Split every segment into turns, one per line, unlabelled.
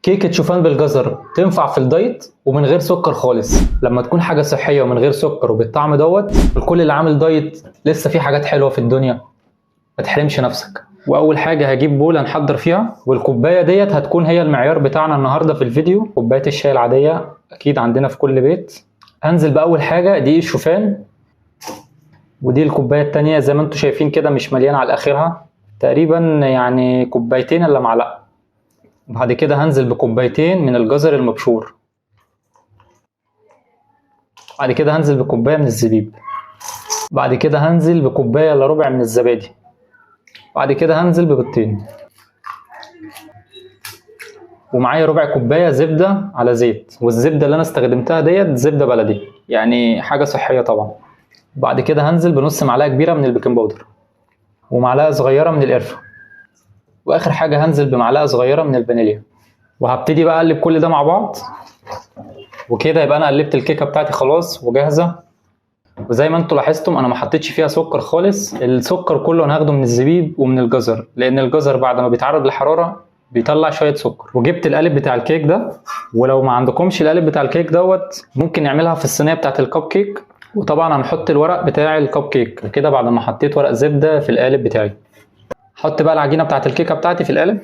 كيكة شوفان بالجزر تنفع في الدايت ومن غير سكر خالص. لما تكون حاجة صحية ومن غير سكر وبالطعم دوت، الكل اللي عامل دايت لسه في حاجات حلوة في الدنيا، ما تحرمش نفسك. واول حاجة هجيب بوله نحضر فيها، والكوبايه ديت هتكون هي المعيار بتاعنا النهارده في الفيديو، كوباية الشاي العادية اكيد عندنا في كل بيت. هنزل باول حاجة دقيق الشوفان، ودي الكوباية التانية زي ما انتم شايفين كده مش مليانة على اخرها، تقريبا يعني كوبايتين الا معلقه. بعد كده هنزل بكوبايتين من الجزر المبشور، بعد كده هنزل بكوبايه من الزبيب، بعد كده هنزل بكوبايه الا ربع من الزبادي، بعد كده هنزل ببيضتين، ومعايا ربع كوباية زبدة على زيت، والزبده اللي انا استخدمتها ديت زبدة بلدي، يعني حاجة صحية طبعا. بعد كده هنزل بنص معلقه كبيرة من ال baking powder، ومعلقة صغيرة من القرفه، واخر حاجة هنزل بمعلقه صغيرة من الفانيليا. وهبتدي بقى اقلب كل ده مع بعض، وكده يبقى انا قلبت الكيكه بتاعتي خلاص وجاهزة. وزي ما انتوا لاحظتم انا ما حطيتش فيها سكر خالص، السكر كله انا هاخده من الزبيب ومن الجزر، لان الجزر بعد ما بيتعرض للحرارة بيطلع شوية سكر. وجبت القالب بتاع الكيك ده، ولو ما عندكمش القالب بتاع الكيك دوت ممكن نعملها في الصينية بتاعه الكب كيك، وطبعا هنحط الورق بتاع الكب كيك. وكده بعد ما حطيت ورق زبدة في القالب بتاعي، حط بقى العجينة بتاعه الكيكه بتاعتي في القالب.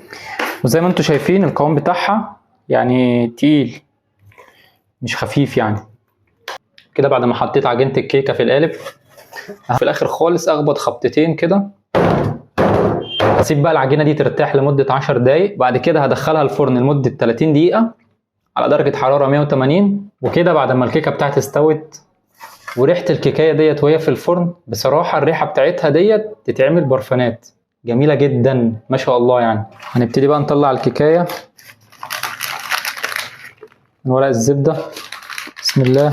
وزي ما انتوا شايفين القوام بتاعها يعني تقيل مش خفيف يعني. كده بعد ما حطيت عجينه الكيكه في القالب، في الاخر خالص اخبط خبطتين كده، اسيب بقى العجينة دي ترتاح لمدة 10 دقايق. بعد كده هدخلها الفرن لمدة 30 دقيقة على درجه حرارة 180. وكده بعد ما الكيكه بتاعتي استوت، وريحه الكيكايه ديت وهي في الفرن، بصراحة الريحة بتاعتها ديت تتعمل برفانات جميلة جدا ما شاء الله يعني. هنبتدي بقى نطلع الكيكايه من ورق الزبدة، بسم الله.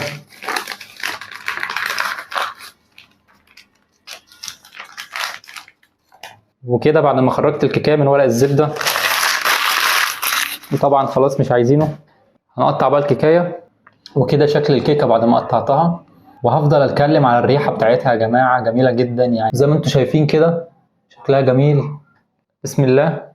وكده بعد ما خرجت الكيكايه من ورق الزبدة، وطبعا خلاص مش عايزينه، هنقطع بقى الكيكايه. وكده شكل الكيكه بعد ما قطعتها، وهفضل اتكلم على الريحة بتاعتها يا جماعة، جميلة جدا يعني زي ما انتم شايفين كده شكلها جميل. بسم الله.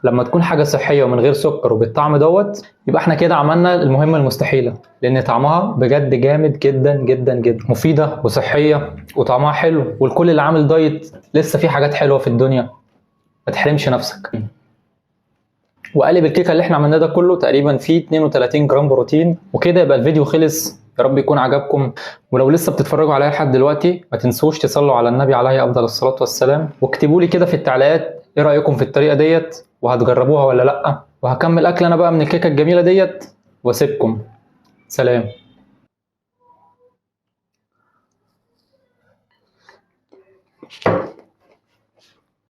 لما تكون حاجة صحية ومن غير سكر وبالطعم دوت، يبقى احنا كده عملنا المهمة المستحيلة، لان طعمها بجد جامد جدا جدا جدا، مفيدة وصحية وطعمها حلو، والكل اللي عامل دايت لسه في حاجات حلوة في الدنيا، ما تحرمش نفسك. وقالب الكيكه اللي احنا عملناه ده كله تقريبا فيه 32 جرام بروتين. وكده يبقى الفيديو خلص، يا رب يكون عجبكم. ولو لسه بتتفرجوا عليا لحد دلوقتي ما تنسوش تصلوا على النبي عليه افضل الصلاة والسلام، واكتبوا لي كده في التعليقات ايه رايكم في الطريقة ديت، وهتجربوها ولا لا. وهكمل اكل انا بقى من الكيكه الجميلة ديت واسيبكم. سلام.